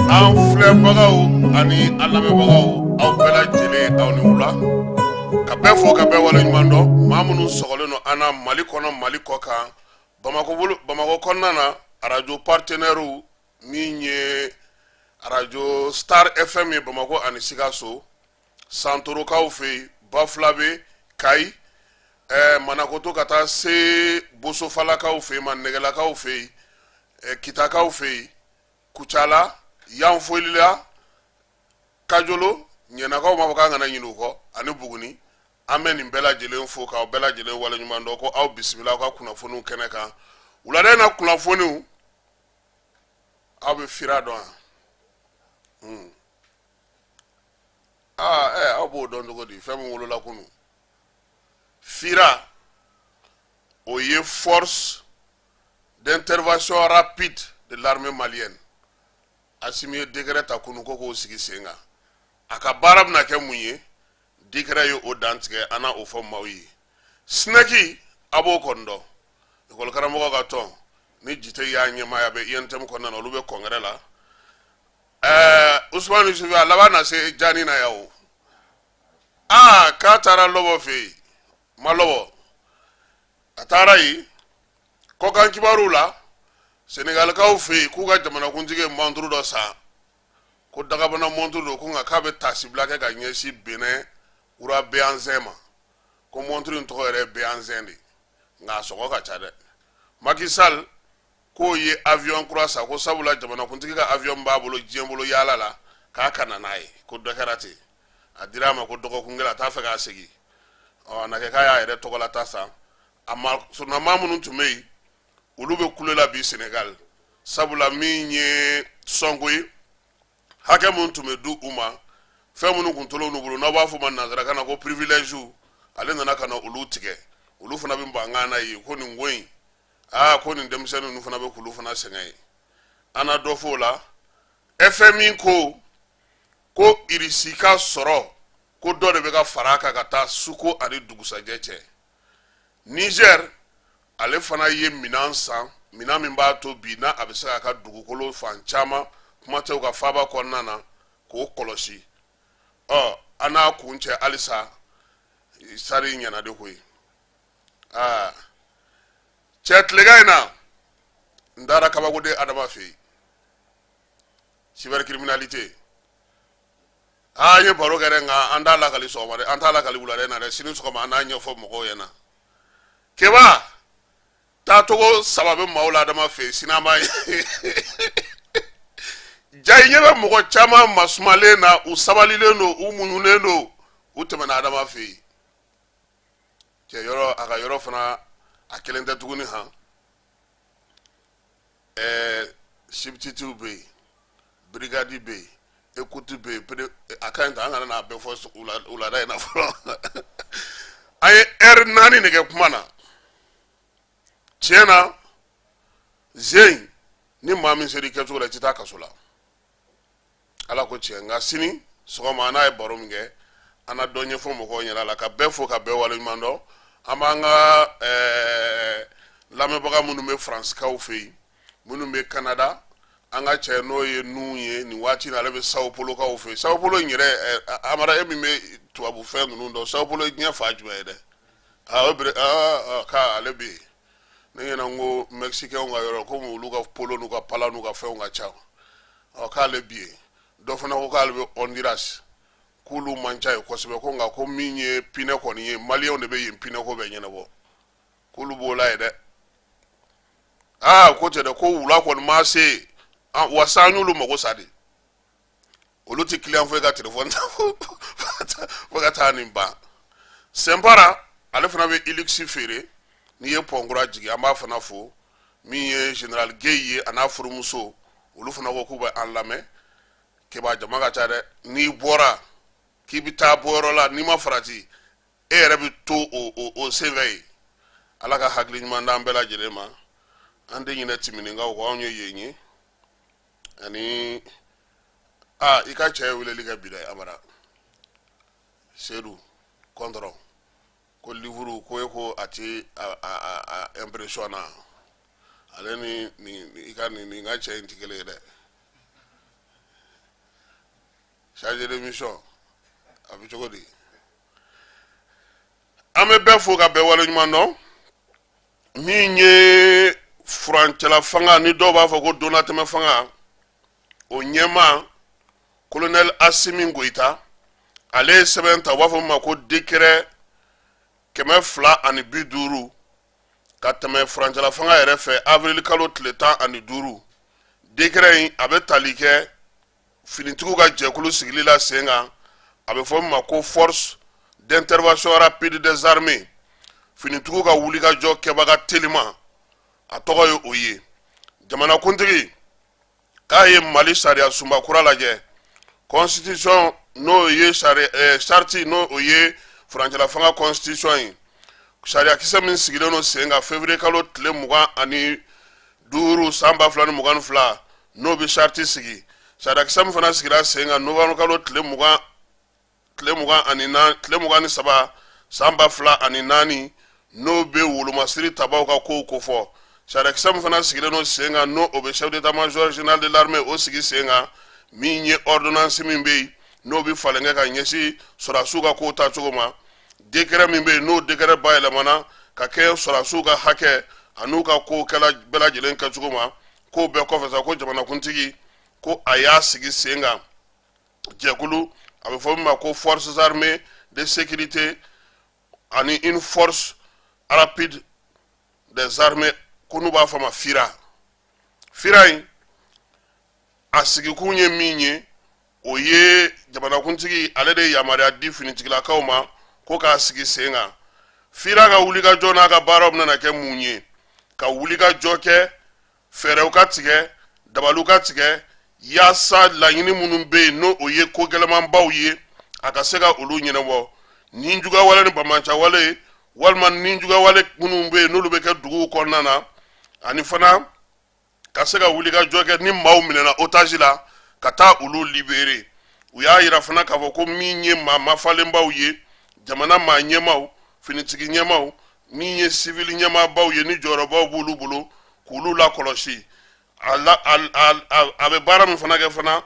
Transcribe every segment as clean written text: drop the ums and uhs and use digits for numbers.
An filɛbagaw ani an lamɛnbagaw, aw bɛɛ lajɛlen, aw ni wula. Ka bɛɛ fo, ka bɛɛ waleɲuman dɔn. Maa minnu sɔgɔlen don an na Mali kɔnɔ, Mali kɔ kan, Bamakɔ bolo, Bamakɔ kɔnɔna na, arajo partenaires min ye arajo Star FM ye Bamakɔ ani Sikaso, Santorokaw fɛ yen, Bafulabe, Kayi, Manakoto ka taa se Bosofalakaw fɛ yen, Manɛgɛlakaw fɛ yen, Kitakaw fɛ yen, Kucala, Yanfolila, Kajolo, Ɲɛnakaw b'a fɔ k'an kana ɲinɛ u kɔ, ani Buguni. An bɛ nin bɛɛ lajɛlen fo k'aw bɛɛ lajɛlen waleɲuman dɔn ko aw bisimila aw ka kunnafoniw kɛnɛ kan. Wulada in na kunnafoniw, aw bɛ FIRA dɔn wa? Aa ɛ, aw b'o dɔn cogo di? Fɛn min wolola kunun, FIRA, o ye Force d'intervention rapide de l'armée malienne. Asimi ye décret ta kunun ko k'o sigi sen kan. A ka baara bɛna kɛ mun ye? Décret ye o dantigɛ, an na o fɔ maaw ye. SNEC, a b'o kɔni dɔn, ekɔli karamɔgɔ ka tɔn ni Jite y'a ɲɛmaaya bɛ UNTM kɔnɔna na, olu bɛ congrès la. Usumani Yusufu, a laban na se jani na yan o. Aa, k'a taara Lɔbɔ fɛ yen, ma Lɔbɔ, a taara yen. Kɔkan kibaruw la, Senegalikaw fɛ yen, k'u ka jamanakuntigi ye montre dɔ san, ko dagabana montre don, ko nka k'a bɛ taasibila kɛ ka ɲɛsin Benin roi Béhanzin ma, ko montre in tɔgɔ yɛrɛ ye Béhanzin de, nka a sɔngɔ ka ca dɛ. Macky Sall k'o ye avion kura san, ko sabula jamanakuntigi ka avion b'a bolo diɲɛ bolo yaala la, k'a ka na n'a ye, ko dɔ kɛra ten, a dira a ma ko dɔgɔkun kelen, a t'a fɛ k'a segin. Ɔ, a na kɛ k'a y'a yɛrɛ tɔgɔlata san. A ma surunama minnu tun bɛ yen, olu bɛ kule la bi Senegal, sabula min ye sɔnko ye, hakɛ minnu tun bɛ di u ma, fɛn minnu tun tolen n'u bolo, n'aw b'a fɔ ma nanzarakan na ko privilège, ale nana ka na olu tigɛ. Olu fana bɛ mankan na yen ko nin ko in, aa, ko nin denmisɛnnin ninnu fana bɛ k'olu fana sɛgɛn ye. An na dɔ fɔ o la. FMI ko Irisi ka sɔrɔ, ko dɔ de bɛ ka fara a kan ka taa suko ani dugusajɛ cɛ. Niger, ale fana ye minɛn san, minɛn min b'a to bi n'a a bɛ se k'a ka dugukolo fan caman, kuma tɛ u ka faaba kɔnɔna na, k'o kɔlɔsi. Ɔ, an n'a kun cɛ halisa, sari ɲɛna de koyi. Aa cɛ, tilegan in na n taara kabakoden Adama fɛ yen, cybercriminalité. Aa, an ye baro kɛ dɛ, nka an t'a lakali sɔgɔma dɛ, an t'a lakali wulada in na dɛ. Sini sɔgɔma an n'a ɲɛfɔ mɔgɔw ɲɛna. Keba taacogo saba bɛ maaw la Adama fɛ yen. Sini an b'a ye. Ja i ɲɛ bɛ mɔgɔ caman masumalen na, u sabalilen don, u muɲunen don, u tɛmɛna Adama fɛ yen. Cɛ, yɔrɔ a ka yɔrɔ fana, a kelen tɛ tuguni han. Substitut bɛ yen, brigade bɛ yen, écoute bɛ yen. A ka ɲi ta, an kana n'a bɛɛ fɔ wulada in na fɔlɔ. An ye heure 4 de kɛ kuma na. Tiɲɛ na, zen ni maa min sera i kɛcogo la, i tɛ taa kaso la, Ala ko tiɲɛ. Nka sini sɔgɔma, an n'a ye baro min kɛ, an na dɔ ɲɛfɔ mɔgɔw ɲɛna la. Ka bɛɛ fo, ka bɛɛ waleɲuman dɔn. An b'an ka lamɛnbaga minnu bɛ Faransikaw fɛ yen, minnu bɛ Canada, an ka cɛ n'o ye nun ye nin waati in na, ale bɛ Sao Paulokaw fɛ yen. Sao Paulo in yɛrɛ, Amara, e min bɛ tubabu fɛn ninnu dɔn, Sao Paulo ye diɲɛ fan jumɛn ye dɛ? Aa, o bere, aa, k'ale bɛ yen. Ne ɲɛna n ko mexicainw ka yɔrɔ, komi olu ka polo n'u ka pala n'u ka fɛnw ka ca. Ɔ, k'ale bi yen. Dɔ fana ko k'ale bɛ Honduras, k'olu man ca yen kosɛbɛ, ko nka ko min ye pinɛ kɔni ye, maliyɛnw de bɛ yen pinɛ ko bɛɛ ɲɛnabɔ, k'olu b'o la yen dɛ. Aa, ko tɛ dɛ, ko wula kɔni ma se wa sa, an y'olu mago sa de. Olu tɛ kiliyan foyi ka telefɔni ta fo ka taa nin ban. Sɛnpara, ale fana bɛ Hilux feere n'i ye pɔnkura jigin. An b'a fana fo. Min ye général Gueye ye, a n'a furumuso, olu fana ko k'u bɛ an lamɛn. Keba, jama ka ca dɛ. N'i bɔra k'i bɛ taa bɔyɔrɔ la, n'i ma farati, e yɛrɛ bɛ to o senfɛ yen. Ala ka hakili ɲuman d'an bɛɛ lajɛlen ma. An tɛ ɲinɛ Timininkaw kɔ, anw ye yen ye. Ani aa, i ka cɛ ye weleli kɛ bi dɛ, Amara Sedu kɔntɔrɔn, ko livre ko e ko a ti a impression na. Ale ni ni i ka nin ka cɛ in tɛ kelen ye dɛ. Chargé de mission, a bɛ cogo di? An bɛ bɛɛ fo ka bɛɛ waleɲuman dɔn. Min ye furancɛla fanga, ni dɔw b'a fɔ ko donnatɛmɛ fanga, o ɲɛmaa colonel Asimi Goyita, ale ye sɛbɛn ta, u b'a fɔ min ma ko décret 250, ka tɛmɛ furancɛla fanga yɛrɛ fɛ avril kalo tile 15. Décret in, a bɛ tali kɛ finitigiw ka jɛkulu sigili la sen kan, a bɛ fɔ min ma ko force d'intervention rapide des armées, finitigiw ka wulikajɔ kɛbaga telima, a tɔgɔ ye o ye. Jamanakuntigi k'a ye Mali sariya sunba kura lajɛ, constitution, n'o ye charte, n'o o ye furancɛla fanga constitution ye, sariyakisɛ min sigilen don sen kan février kalo tile 25 san 2022, n'o bɛ charte sigi. Sariyakisɛ min fana sigira sen kan novembre kalo tile mugan, tile mugan ani naani, tile 23 san 2004, n'o bɛ wolomasiri tabaw ka kow kofɔ. Sariyakisɛ min fana sigilen don sen kan, n'o o bɛ chef d'état-major général de l'armée o sigi sen kan, min ye ordonnance min bɛ yen, n'o bɛ falen kɛ ka ɲɛsin sɔrɔdasiw ka kow taacogo ma. Décret min bɛ yen, n'o décret bayɛlɛmana ka kɛ sɔrɔdasiw ka hakɛ an'u ka kow kɛla bɛɛ lajɛlen kɛcogo ma. K'o bɛɛ kɔfɛ sa, ko jamanakuntigi ko a y'a sigi sen kan jɛkulu, a bɛ fɔ min ma ko forces armées de sécurité ani une force rapide des armées, ko n'u b'a fɔ a ma FIRA. FIRA in, a sigikun ye min ye, o ye jamanakuntigi ale de ye yamaruya di finitigilakaw ma ko k'a sigi sen kan. FIRA ka wulikajɔ n'a ka baaraw bɛna kɛ mun ye? Ka wulikajɔ kɛ, fɛɛrɛw ka tigɛ, dabaliw ka tigɛ, yaasa laɲini minnu bɛ yen, n'o o ye ko gɛlɛmanbaw ye, a ka se ka olu ɲɛnabɔ, ninjugawale ni banbaanciwale walima ninjugawale minnu bɛ yen, n'olu bɛ kɛ duguw kɔnɔna na, ani fana ka se ka wulikajɔ kɛ ni maaw minɛna otage la, ka taa olu libérer. U y'a yira fana k'a fɔ ko min ye maa mafalenbaw ye, jamana maa ɲɛmaaw, finitigi ɲɛmaaw, min ye sivili ɲɛmaabaw ye, ni jɔyɔrɔbaw b'olu bolo, k'olu lakɔlɔsi. A bɛ baara min fana kɛ fana,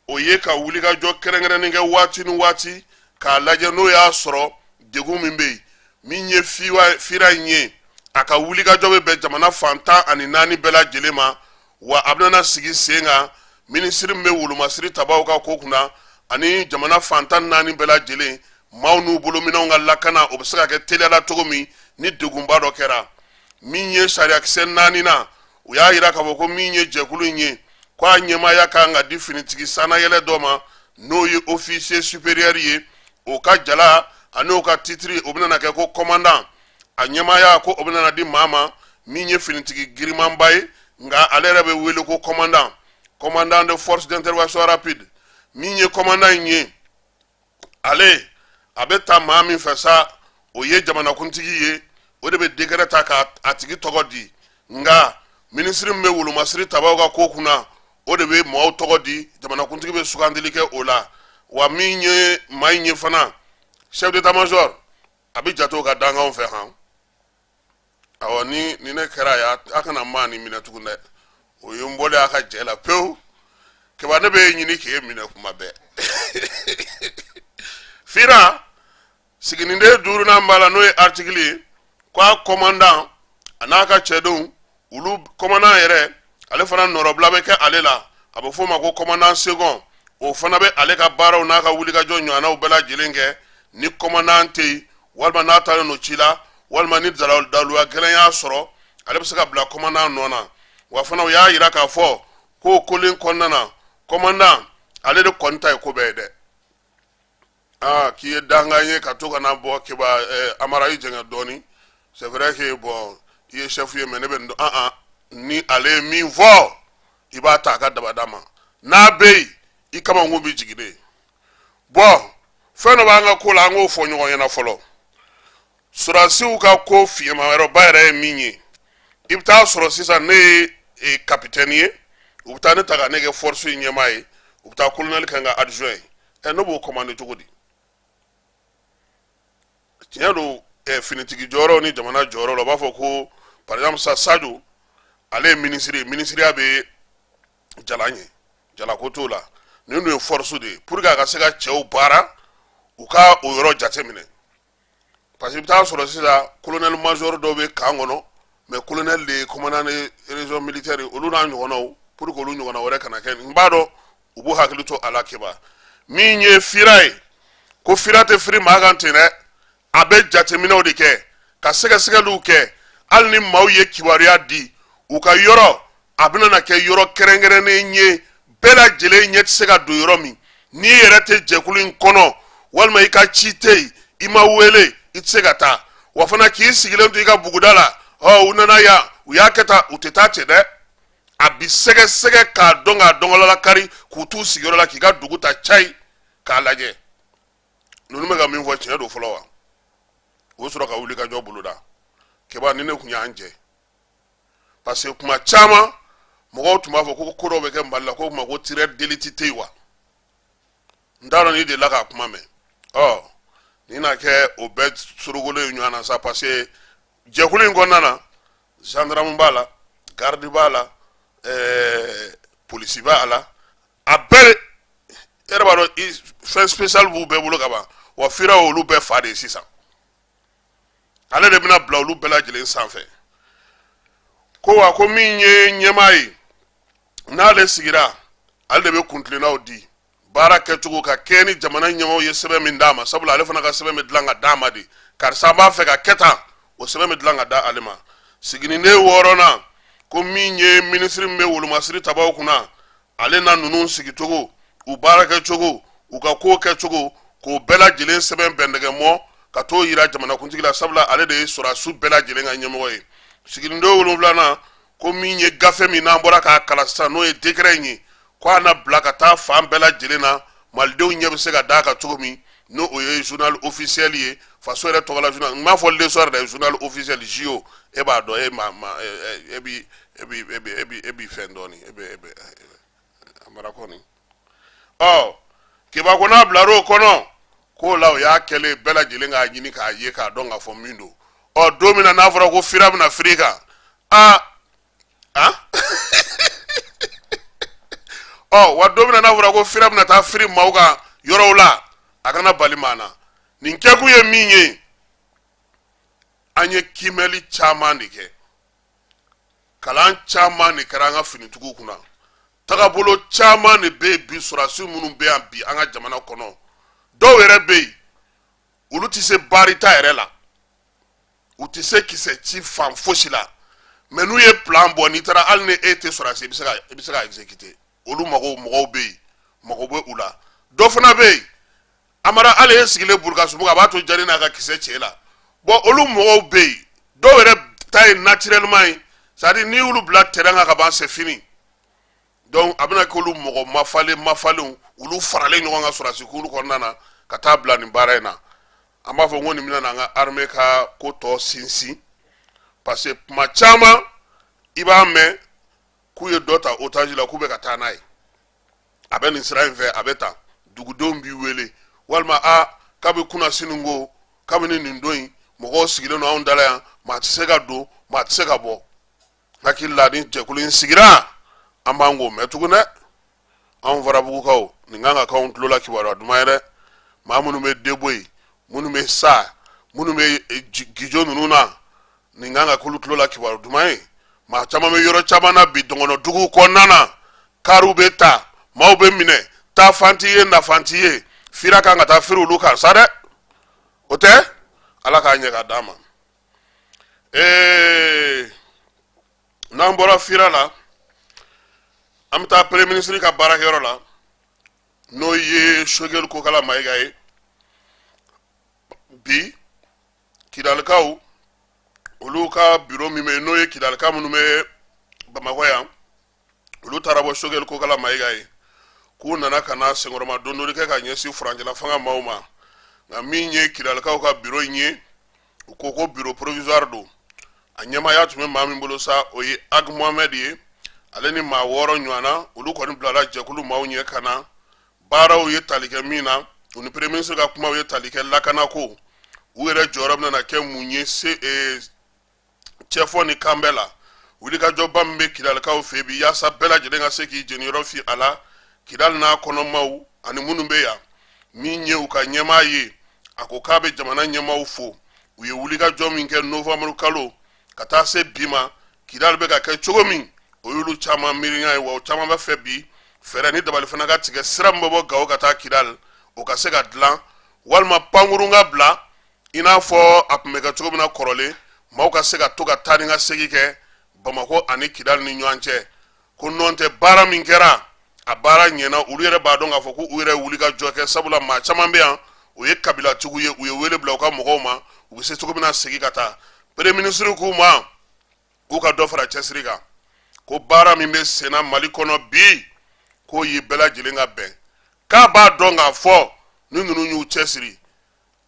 o ye ka wulikajɔ kɛrɛnkɛrɛnnen kɛ waati ni waati k'a lajɛ n'o y'a sɔrɔ degun min bɛ yen. Min ye FIRA in ye, a ka wulikajɔ bɛ bɛn jamana fan 14 bɛɛ lajɛlen ma. Wa a bɛna sigi sen kan minisiri min bɛ wolomasiri tabaw ka ko kunna, ani jamana fan 14 bɛɛ lajɛlen maaw n'u bolominɛnw ka lakana, o bɛ se ka kɛ teliya la cogo min ni degunba dɔ kɛra. Min ye sariyakisɛ naaninan, u y'a yira k'a fɔ ko min ye jɛkulu in ye, ko a ɲɛmaaya ka kan ka di finitigi sannayɛlɛ dɔ ma, n'o ye officier supérieur ye. O ka jala ani o ka titiri, o bɛna kɛ ko commandant. A ɲɛmaaya ko o bɛna di maa ma min ye finitigi girimanba ye, nka ale yɛrɛ bɛ wele ko commandant, commandant de force d'intervention rapide. Min ye commandant in ye, ale a bɛ ta maa min fɛ sa, o ye jamanakuntigi ye, o de bɛ décret ta k'a tigi tɔgɔ di. Nka minisiri min bɛ wolomasiri tabaw ka ko kunna, o de bɛ maaw tɔgɔ di, jamanakuntigi bɛ sugandili kɛ o la. Wa min ye maa in ye fana, chef d'état major, a bɛ jate o ka dankanw fɛ han. Awɔ, ni ne kɛra ye, a kana maa nin minɛ tugun dɛ. O ye n bɔlen a ka jɛ la pewu. Keba, ne bɛ ɲini k'e minɛ kuma bɛɛ. FIRA siginiden duurunan b'a la, n'o ye article ye, ko a commandant A n'a ka cɛdenw, olu commandant yɛrɛ, ale fana nɔrɔbila bɛ kɛ ale la, a bɛ f'o ma ko commandant second. O fana bɛ ale ka baaraw n'a ka wulikajɔ ɲɔgɔnnaw bɛɛ lajɛlen kɛ ni commandant tɛ yen, walima n'a taalen don ci la, walima ni daluya gɛlɛn y'a sɔrɔ, ale bɛ se ka bila commandant nɔ na. Wa fana u y'a yira k'a fɔ k'o kolen kɔnɔna na, commandant ale de kɔni ta ye ko bɛɛ ye dɛ. Aa, k'i ye dankan ye ka to ka na bɔ Keba Amara, i jɛngɛ dɔɔni. C'est vrai que bon, i ye chef ye, mais ne bɛ nin dɔn. An ni ale ye min fɔ, i b'a ta a ka dabada ma. N'a bɛ yen, i kamankun bɛ jigin de. Bɔn, fɛn dɔ b'an ka ko la, an k'o fɔ ɲɔgɔn ɲɛna fɔlɔ. Sɔrɔdasiw ka ko fiɲɛmayɔrɔba yɛrɛ ye min ye, i bɛ taa sɔrɔ sisan ne ye kapitɛni ye, u bɛ taa ne ta ka ne kɛ force in ɲɛmaa ye, u bɛ taa colonel kɛ n ka adjoint ye. Ɛ, ne b'o commandé cogo di? Tiɲɛ don, finitigi jɔyɔrɔ ni jamana jɔyɔrɔ la, u b'a fɔ ko par exemple sa, Sadio, ale ye minisiri ye, minisiriya bɛ jala ɲɛ, jalako t'o la. Nin dun ye force de ye, pour que a ka se ka cɛw baara, u ka o yɔrɔ jateminɛ, parce que i bɛ taa sɔrɔ sisan colonel major dɔw bɛ camp kɔnɔ, mais colonel de ye commandant de région militaire ye, olu n'a ɲɔgɔnnaw, pour que olu ɲɔgɔnna wɛrɛ kana kɛ. N b'a dɔn u b'u hakili to a la. Keba, min ye fira ye, ko fira tɛ firi maa kan ten dɛ, a bɛ jateminɛw de kɛ ka sɛgɛsɛgɛliw kɛ. Hali ni maaw ye kibaruya di u ka yɔrɔ, a bɛna na kɛ yɔrɔ kɛrɛnkɛrɛnnen ye, bɛɛ lajɛlen ɲɛ tɛ se ka don yɔrɔ min. N'i yɛrɛ tɛ jɛkulu in kɔnɔ, walima i ka ci tɛ yen, i ma wele, i tɛ se ka taa. Wa fana k'i sigilen to i ka buguda la, ɔ, u nana yan, u y'a kɛ tan, u tɛ taa ten dɛ. A bi sɛgɛsɛgɛ k'a dɔn, k'a dɔnkɔlɔla kari, k'u t'u sigiyɔrɔ la, k'i ka dugu ta cayi k'a lajɛ. Ninnu bɛ ka min fɔ, tiɲɛ don fɔlɔ wa? O sɔrɔ ka wuli ka jɔ boloda. Keba, ni ne tun y'an jɛ, parce que kuma caman mɔgɔw tun b'a fɔ ko ko dɔw bɛ kɛ Mali la, ko kuma ko tireur d'élite tɛ yen wa. N t'a dɔn n'i delila k'a kuma mɛn. Ɔ, nin na kɛ o bɛɛ sorogolen ye ɲɔgɔn na sa, parce que jɛkulu in kɔnɔna na, gendarme b'a la, garde b'a la, polisi b'a la, a bɛɛ. E yɛrɛ b'a dɔn, fɛn spécial b'u bɛɛ bolo ka ban. Wa fira olu bɛɛ fa de ye sisan, ale de bɛna bila olu bɛɛ lajɛlen sanfɛ. Ko wa ko min ye ɲɛmaa ye, n'ale sigira, ale de bɛ kuntilennaw di baara kɛcogo ka kɛ ni jamana ɲɛmaaw ye sɛbɛn min d'a ma, sabula ale fana ka sɛbɛn bɛ dilan ka d'a ma de. Karisa, an b'a fɛ ka kɛ tan, o sɛbɛn bɛ dilan ka da ale ma. Siginiden wɔɔrɔnan, ko min ye minisiri min bɛ wolomasiri tabaw kunna, ale na ninnu sigicogo, u baara kɛcogo, u ka ko kɛcogo, k'o bɛɛ lajɛlen sɛbɛn bɛndɛgɛ mɔ ka t'o yira jamanakuntigi la, sabula ale de ye sɔrɔdasiw bɛɛ lajɛlen ka ɲɛmɔgɔ ye. Siginiden wolonwulanan, ko min ye gafe min n'an bɔra k'a kalan sisan, n'o ye décret in ye, ko a na bila ka taa fan bɛɛ lajɛlen na, malidenw ɲɛ bɛ se ka d'a kan cogo min, n'o o ye journal officiel ye, faso yɛrɛ tɔgɔ la journal. N m'a fɔ L'Essor dɛ, journal officiel, JO. E b'a dɔn, e ma ma e bi e bi e bi e bi e bi fɛn dɔɔni, e bɛ e bɛ a mara kɔni. Ɔ, Keba, ko n'a bilar'o kɔnɔ, k'o la o y'a kɛlen bɛɛ lajɛlen k'a ɲini k'a ye, k'a dɔn k'a fɔ min don. Ɔ, don min na n'a fɔra ko fira bɛna firi kan, aa a ɔ, wa don min na n'a fɔra ko fira bɛna taa firi maaw kan yɔrɔw la, a kana bali maa na. Nin kɛkun ye min ye, an ye kiimɛli caman de kɛ, kalan caman de kɛra an ka finitigiw kunna, tagabolo caman de bɛ yen bi. Sɔrɔdasi minnu bɛ yan bi an ka jamana kɔnɔ, dɔw yɛrɛ bɛ yen, olu tɛ se baarita yɛrɛ la, u tɛ se kisɛ ci fan fosi la, mais n'u ye plan bɔ, n'i taara, hali ni e tɛ sɔrɔdasi, i bɛ se ka exécuter. Olu mago mɔgɔw bɛ yen, mago bɛ u la. Dɔ fana bɛ yen, Amara, hali e sigilen Burukasubugu, a b'a to jani n'a ka kisɛ cɛ la. Bon, olu mɔgɔw bɛ yen, dɔw yɛrɛ ta ye naturellement ye, c'est à dire n'i y'olu bila terrain kan ka ban, c'est fini. Donc a bɛna k'olu mɔgɔ mafalen mafalenw, olu faralen ɲɔgɔn kan sɔrɔdasi kulu kɔnɔna na ka taa bila nin baara in na. An b'a fɔ ko nin bɛna n'an ka armée ka ko tɔ sinsin, parce que kuma caman i b'a mɛn k'u ye dɔ ta otage la, k'u bɛ ka taa n'a ye, a bɛ nin sira in fɛ, a bɛ tan, dugudenw b'i wele, walima a kabi kunna sini ko kabini nin don in, mɔgɔw sigilen don anw da la yan, maa tɛ se ka don, maa tɛ se ka bɔ. Hakili la, ni jɛkulu in sigira, an b'an k'o mɛn tugun dɛ. Anw Farabugukaw, nin kan ka k'anw tulo la kibaruya duman ye dɛ. Maa minnu bɛ debo yen, minnu bɛ sa, minnu bɛ gijo ninnu na. Nin kan ka k'olu tulo la kibaru duman ye. Maa caman bɛ yɔrɔ caman na bi, dɔgɔnɔ duguw kɔnɔna na, kariw bɛ ta, maaw bɛ minɛ, taa fan t'i ye, na fan t'i ye. Fira kan ka taa firi olu kan sa dɛ. O tɛ, Ala k'a ɲɛ ka d'an ma. N'an bɔra fira la, an bɛ taa premier ministre ka baarakɛyɔrɔ la, n'o ye Sogɛli Kokala Mayiga ye. Bi Kidalikaw, olu ka biro min bɛ yen, n'o ye Kidalika minnu bɛ Bamakɔ yan, olu taara bɔ Sogɛli Kokala Mayiga ye, k'u nana ka na senkɔrɔma dondoli kɛ ka ɲɛsin furancɛla fanga maaw ma. Nka min ye Kidalikaw ka biro in ye, u ko ko biro provisoire don. A ɲɛmaaya tun bɛ maa min bolo sa, o ye Ag Mohamed ye. Ale ni maa 6 ɲɔgɔn na, olu kɔni bilala jɛkulu maaw ɲɛ ka na. Baaraw ye tali kɛ min na, u ni premier ministre ka kumaw ye tali kɛ lakanako, u yɛrɛ jɔyɔrɔ bɛna kɛ mun ye se cɛfɔ ni kanbɛ la, wulikajɔba min bɛ Kidalikaw fɛ bi, yaasa bɛɛ lajɛlen ka se k'i jeniyɔrɔ fi a la, Kidali n'a kɔnɔmaw ani minnu bɛ yan. Min ye u ka ɲɛmaa ye, a ko k'a bɛ jamana ɲɛmaaw fo, u ye wulikajɔ min kɛ novembre kalo ka taa se bi ma. Kidali bɛ ka kɛ cogo min, o y'olu caman miiriya ye, wa o caman bɛ fɛ bi fɛɛrɛ ni dabali fana ka tigɛ, sira min bɛ bɔ Gawo ka taa Kidali, o ka se ka dilan, walima pankurun ka bila i n'a fɔ a tun bɛ kɛ cogo min na kɔrɔlen, maaw ka se ka to ka taa ni ka segin kɛ Bamakɔ ani Kidali ni ɲɔgɔn cɛ. Ko nɔntɛ, baara min kɛra, a baara ɲɛna. Olu yɛrɛ b'a dɔn k'a fɔ ko u yɛrɛ wuli ka jɔ kɛ, sabula maa caman bɛ yan, o ye kabilatigiw ye, u ye wele bila u ka mɔgɔw ma, u bɛ se cogo min na segin ka taa. Premier ministre k'u ma k'u ka dɔ fara cɛsiri kan, ko baara min bɛ senna Mali kɔnɔ bi, k'o ye bɛɛ lajɛlen ka bɛn. K'a b'a dɔn k'a fɔ ni ninnu y'u cɛsiri,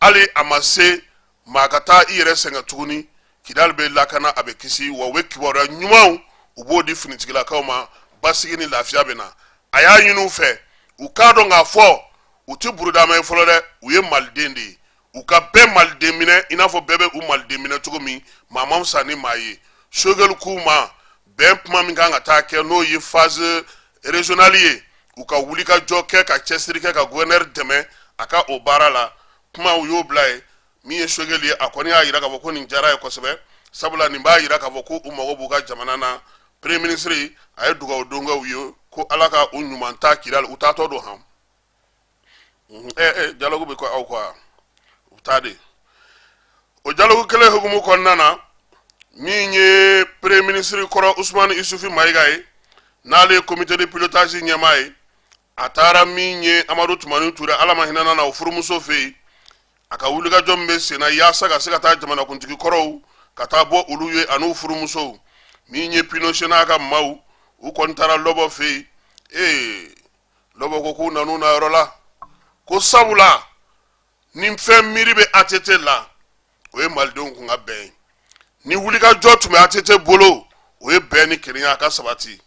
hali a ma se maa ka taa i yɛrɛ sɛgɛn tuguni, Kidali bɛ lakana, a bɛ kisi, wa u bɛ kibaruya ɲumanw, u b'o di finitigilakaw ma, basigi ni lafiya bɛ na. A y'a ɲini u fɛ, u k'a dɔn k'a fɔ u tɛ burudama ye fɔlɔ dɛ, u ye Maliden de ye. U ka bɛɛ Maliden minɛ i n'a fɔ bɛɛ bɛ u Maliden minɛ cogo min, maa ma fisa ni maa ye. Sogɛli k'u ma, bɛn kuma min kan ka taa kɛ, n'o ye phase régionale ye, u ka wulikajɔ kɛ, ka cɛsiri kɛ, ka gouverneur dɛmɛ a ka o baara la. Kuma u y'o bila ye. Min ye Sogɛli ye, a kɔni y'a yira k'a fɔ ko nin diyara ye kosɛbɛ, sabula nin b'a yira k'a fɔ ko u mago b'u ka jamana na. Premier ministre, a ye dugawu don kɛ u ye ko Ala ka u ɲuman ta Kidali. U taatɔ don han, dialogue bɛ kɔ aw kɔ, u taa de. O dialogue kelen hukumu kɔnɔna na, min ye premier ministre kɔrɔ Usumani Isufi Mayiga ye, n'ale ye comité de pilotage ɲɛmaa ye, a taara min ye Amadu Tumani Ture, Ala ma hinɛna na, o furumuso fɛ yen. A ka wulikajɔ min bɛ senna yaasa ka se ka taa jamanakuntigi kɔrɔw ka taa bɔ olu ye an'u furumusow, min ye Pinochet n'a ka maaw, u kɔni taara Lɔbɔ fɛ yen. Lɔbɔ ko k'u nan'u na yɔrɔ la, ko sabula ni fɛn miiri bɛ ATT la, o ye Malidenw kun ka bɛn ye. Ni wulikajɔ tun bɛ ATT bolo, o ye bɛn ni kelenya ka sabati.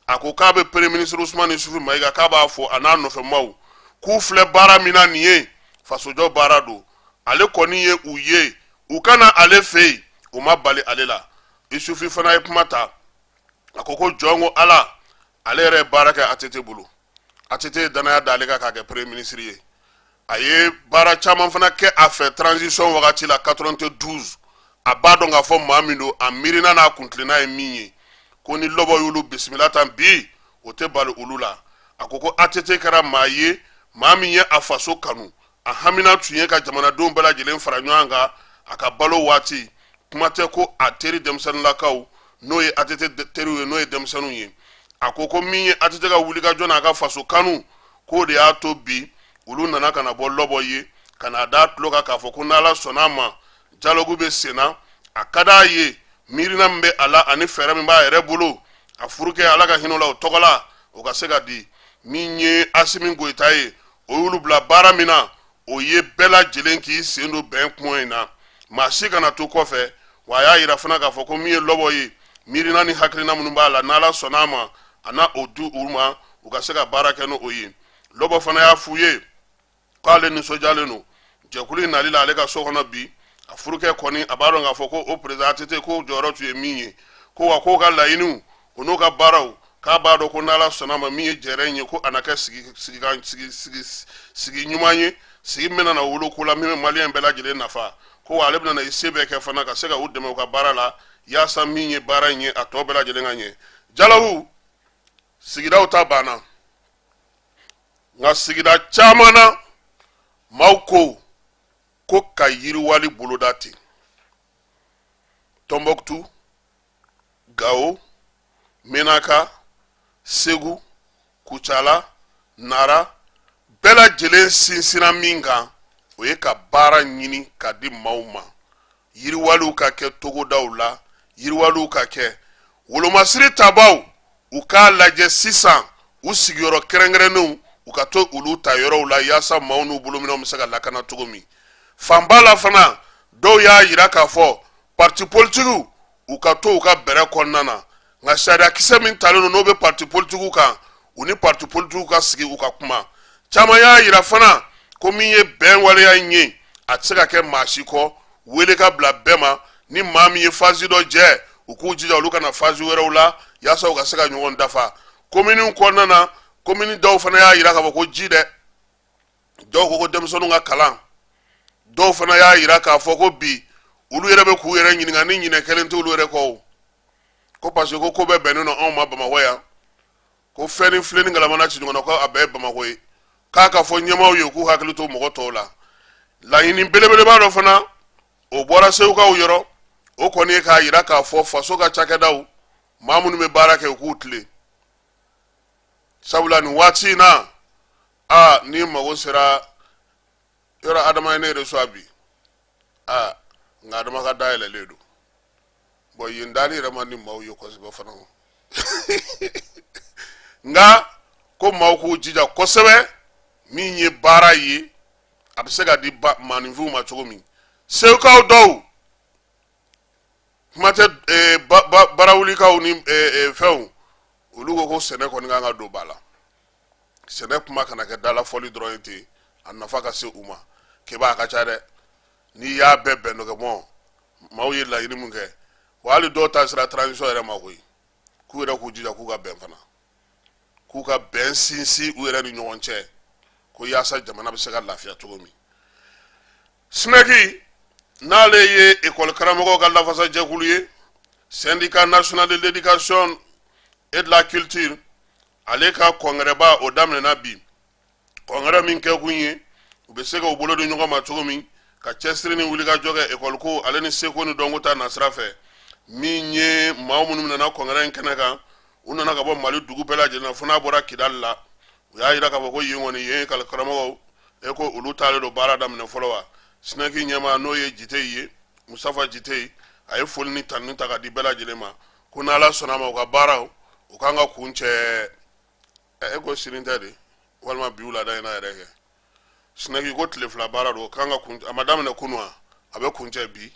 A ko k'a bɛ premier ministre Usumani Isufi Mayiga, k'a b'a fɔ a n'a nɔfɛmaw k'u filɛ baara min na nin ye, fasojɔ baara don. Ale kɔni ye u ye, u ka na ale fɛ yen, o ma bali ale la. Isufi fana ye kuma ta, a ko ko jɔn ko Ala, ale yɛrɛ ye baara kɛ ATT bolo, ATT ye danaya da ale kan k'a kɛ premier ministre ye. A ye baara caman fana kɛ a fɛ transition wagati la 92. A b'a dɔn k'a fɔ maa min don, a miirina n'a kuntilenna ye min ye. Ko ni Lɔbɔ y'olu bisimila tan bi, o tɛ bali olu la. A ko ko ATT kɛra maa ye, maa min ye a faso kanu, a hamina tun ye ka jamanadenw bɛɛ lajɛlen fara ɲɔgɔn kan a ka balo waati. Kuma tɛ ko a teri denmisɛnninlakaw, n'o ye ATT teriw ye, n'o ye denmisɛnninw ye. A ko ko min ye ATT ka wulikajɔ n'a ka faso kanu, k'o de y'a to bi olu nana ka na bɔ Lɔbɔ ye, ka n'a da tulo kan k'a fɔ ko n'Ala sɔnna a ma, dialogue bɛ senna. A ka d'a ye, miirina min bɛ a la ani fɛɛrɛ min b'a yɛrɛ bolo, a furukɛ, Ala ka hinɛ o la, o tɔgɔ la, o ka se ka di. Min ye Asimi Goyita ye, o y'olu bila baara min na, o ye bɛɛ lajɛlen k'i sen don bɛn kuma in na, maa si kana to kɔfɛ. Wa a y'a yira fana k'a fɔ ko min ye Lɔbɔ ye, miirina ni hakilina minnu b'a la, n'Ala sɔnna a ma, a na o di u ma, u ka se ka baara kɛ n'o ye. Lɔbɔ fana y'a f'u ye k'ale nisɔndiyalen don jɛkulu in nali la ale ka so kɔnɔ bi. A furukɛ kɔni, a b'a dɔn k'a fɔ ko o président ATT ko jɔyɔrɔ tun ye min ye, ko wa k'o ka laɲiniw, o n'o ka baaraw, k'a b'a dɔn ko n'Ala sɔnna ma, min ye jɛrɛ in ye, ko a na kɛ sigi ɲuman ye, sigi min bɛna na wolo ko la min bɛ Maliyɛn bɛɛ lajɛlen nafa. Ko wa ale bɛna na i se bɛɛ kɛ fana ka se ka u dɛmɛ u ka baara la, yaasa min ye baara in ye, a tɔ bɛɛ lajɛlen ka ɲɛ. Jalawu sigidaw ta banna, nka sigida caman na, maaw ko ko ka yiriwali boloda ten. Tɔnbɔkutu, Gawo, Menaka, Segu, Kucala, Nara, bɛɛ lajɛlen sinsinna min kan, o ye ka baara ɲini ka di maaw ma, yiriwaliw ka kɛ togodaw la, yiriwaliw ka kɛ. Wolomasiri tabaw, u k'a lajɛ sisan u sigiyɔrɔ kɛrɛnkɛrɛnnenw, u ka to olu ta yɔrɔw la, yaasa maaw n'u bolominɛnw bɛ se ka lakana cogo min. Fanba la fana, dɔw y'a yira k'a fɔ parti politikiw, u ka to u ka bɛrɛ kɔnɔna na. Nka sariyakisɛ min talen don, n'o bɛ parti politikiw kan, u ni parti politikiw ka sigi, u ka kuma. Caman y'a yira fana ko min ye bɛn waleya in ye, a tɛ se ka kɛ maa si kɔ. Wele ka bila bɛɛ ma, ni maa min ye fasi dɔ jɛ, u k'u jija olu ka na fasi wɛrɛw la, yaasa u ka se ka ɲɔgɔn dafa kominiw kɔnɔna na. Komini dɔw fana y'a yira k'a fɔ ko ji dɛ, dɔw ko ko denmisɛnninw ka kalan, dɔw fana y'a yira k'a fɔ ko bi olu yɛrɛ bɛ k'u yɛrɛ ɲininka ni ɲinɛ kelen tɛ olu yɛrɛ kɔ o, ko parce que ko ko bɛɛ bɛnnen don anw ma Bamakɔ yan, ko fɛn ni filen ni galama ci ɲɔgɔn na, ko a bɛɛ ye Bamakɔ ye. K'a ka fɔ ɲɛmaaw ye k'u hakili to mɔgɔ tɔw la. Laɲini belebeleba dɔ fana, o bɔra Segukaw yɔrɔ. O kɔni ye k'a yira k'a fɔ faso ka cakɛdaw, maa minnu bɛ baara kɛ, u k'u tilen, sabula nin waati in na, aa, n'i mago sera yɔrɔ, Adama ye ne reçoit bi. Aa, nka Adama ka da yɛlɛlen don. Bon, yen dali yɛrɛ man di maaw ye kosɛbɛ fana, nka ko maaw k'u jija kosɛbɛ. Min ye baara ye, a bɛ se ka di maaninfinw ma cogo min. Segukaw dɔw kuma tɛ, barawulikaw ni fɛnw, olu ko ko sɛnɛ kɔni kan ka don ba la. Sɛnɛ kuma kana kɛ dalafɔli dɔrɔn ye ten, a nafa ka se u ma. Keba, a ka ca dɛ, n'i y'a bɛɛ bɛn dɔ kɛ mɔ. Maaw ye laɲini mun kɛ, wa hali dɔw ta sera transition yɛrɛ ma koyi, k'u yɛrɛ k'u jija k'u ka bɛn fana, k'u ka bɛn sinsin u yɛrɛ ni ɲɔgɔn cɛ, ko yaasa jamana bɛ se ka lafiya cogo min. SNEC, n'ale ye ekɔli karamɔgɔw ka lafasajɛkulu ye, Syndicat national de l'éducation et de la culture, ale ka kɔnkɛrɛba, o daminɛna bi. Kɔnkɛrɛ min kɛkun ye u bɛ se ka u bolo di ɲɔgɔn ma cogo min ka cɛsiri ni wulikajɔ kɛ ekɔli ko ale ni seko ni dɔnko ta nasira fɛ. Min ye maa minnu nana kɔnkɛrɛ in kɛnɛ kan, u nana ka bɔ Mali dugu bɛɛ lajɛlen na, fo n'a bɔra Kidali la. U y'a yira k'a fɔ ko yen kɔni, yen ekɔli karamɔgɔw, e ko olu t'ale don baara daminɛ fɔlɔ wa. SNEC ɲɛmaa, n'o ye Jite ye, Musafa Jite, a ye foli ni tanuni ta ka di bɛɛ lajɛlen ma, ko n'Ala sɔnna a ma, u ka baaraw, u kan ka kuncɛ. E ko sini tɛ de, walima bi wulada in na yɛrɛ kɛ. SNEC ko tile 2 baara don, kan ka kun, a ma daminɛ kunu wa, a bɛ kuncɛ bi.